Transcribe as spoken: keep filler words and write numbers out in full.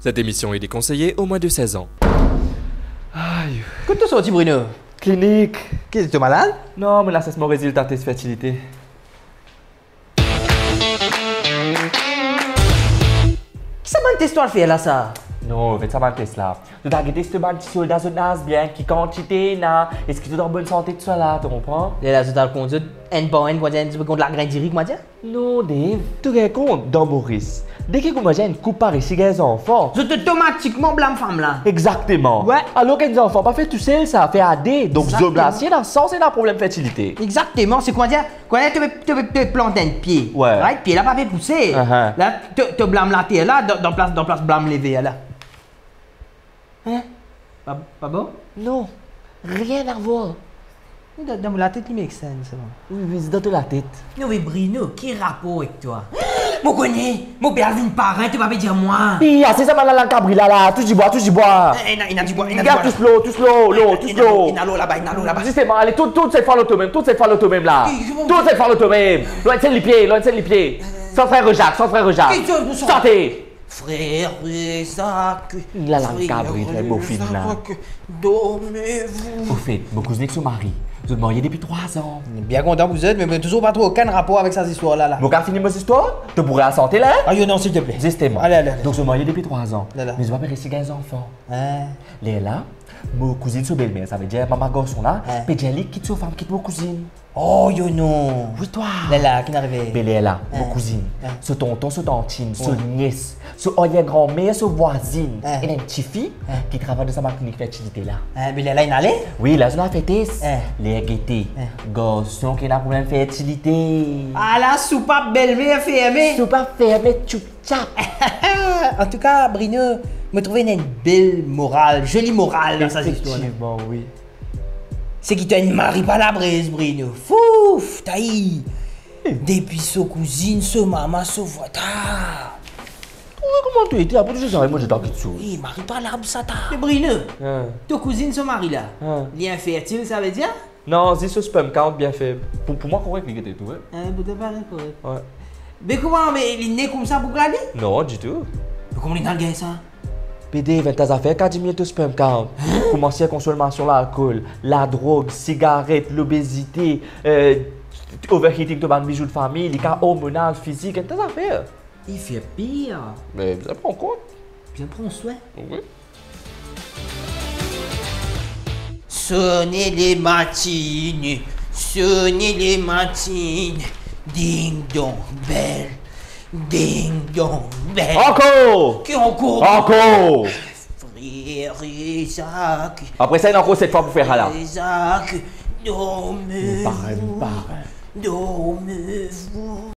Cette émission est déconseillée aux moins de seize ans. Ay. Kot to sorti, Bruno? Klinik. Ki, to malad? Non, mo al asiste mo rezilta tes fertilite. Ki sa bann tes to al fer la sa? Non, anfet sa bann tes la, nou ti al gete si bann ti solda zot naz bien, ki kantite ena, eski zot an bonn sante, tousala, to konpran? Lerla zot al kont zot enn par enn, kouma dir, enn ti pe kont lagrin diri, kouma dir? Non, Dave, to gagn kont dan Moris, deki kouma dir enn koup paresi gagn zanfan, zot otomatikman blam fam la. Exakteman. Wi. Alor ki enn zanfan pa fer tousel sa, fer a de. Donk, exakteman, zom la, si ena sans ena problem fertilite. Exakteman, se kouma dir, kouma dir to pe, to pe, to pe plant enn pie. Wi. Right? Pie la pa pe pouse. Ahan. La, to, to blam later la, dan, dan plas, dan plas blam lever la. Hein? Pa, pa bon? Non, rien à voir. Dan, dan mo latet li make sense, sa. Wi, wi, se dan to latet. Non, me Bruno, ki rapor ek twa? Mo kone, mo pe al vinn parin, to pa pe dir mwa. Pi, ase sa bann lalang kabri la, la, tous dibwa, tous dibwa. Eh, ena, ena dibwa, ena dibwa. Gard, tous lo, tous lo, lo, tous lo. Ena, ena lo laba, ena lo laba. Zisteman, ale, tout, tout set fwa lor tomem, tout set fwa lor tomem la. Ki, ki, ki? Tout set fwa lor tomem. Lwin set lipie, lwin set lipie. San frer Zak, san frer Zak. Ki, ki, ki, ki? Sante. Frer Zak, lalang kabri, frer Zak, bofin la. Ofet, mo kouzinn ek so mari, zot marye depi trwa an. Bien kontan pou zot, me mo touzour pa trouv okenn rapor avek sa zistwar la, la. Mo kapav fini mo zistwar? To pou al sante la, hein? Ah, yo non, silteple. Zisteman. Ale, ale, ale. Donk, zot marye depi trwa an. La, la. Me zot pa pe resi gagn zanfan. Hein? Lerla, mo kouzinn so belmer, savedir mama garson la, hein, pe dir li kit so fam, kit mo kouzinn. Oh, yo non. Wi, twa. Lerla, ki'nn arive? Be lerla, mo, hein, kouzinn, hein, so tonton, so tantin, so, ouais, nies, so aryergranmer, so vwazinn, hein, ena enn tifi, hein, ki travay dan sa bann klinik fertilite la. Hein, be lerla, inn ale? Wi, la, zot inn al fer tes. Hein. Ler gete, hein, garson ki ena problem fertilite. Ala, soupap belmer ferme. Soupap ferme, tchoup tchap. Antouka, Bruno, mo trouve ena enn bel moral, zoli moral dan sa zistwar la. Efektivman, wi. Seki to enn mari pa labrez, Bruno. Fouf, tayi. Hmm. Depi so kouzinn, so mama, so vwa, ta. Wi, kouma to ete, apre tou sa, mo zet an kitsoz. Wi, mari pa lab sa, ta. Me Bruno, hein, to kouzinn so mari la, hein, li infertil, savedir? Non, zis so sperm count bien feb. Pou, pou mwa korek li gete, to trouve? Eh, pou twa parey korek. Wi. Me kouma, me li ne koumsa boug la li? Non, ditou. Me kouma li'nn al gagn sa? Pede, enn ta zafer kapav diminn to sperm count. Hein? Kouma sirkonsonmasion lalkol, ladrog, sigaret, lobezite, eh, overeating to bann bizou de fami, li ka ormonal, fizik, enn ta zafer. Li fer pir. Me bizin pran kont. Bizin pran swin. Wi. Sonne les matines, sonne les matines, ding dong bell, ding dong bell. Ankor! Ki ankor? Ankor! Frer Zak. Apre sa, ena ankor set fwa pou fer sa la. Frer Zak, dormez-vous, dormez-vous.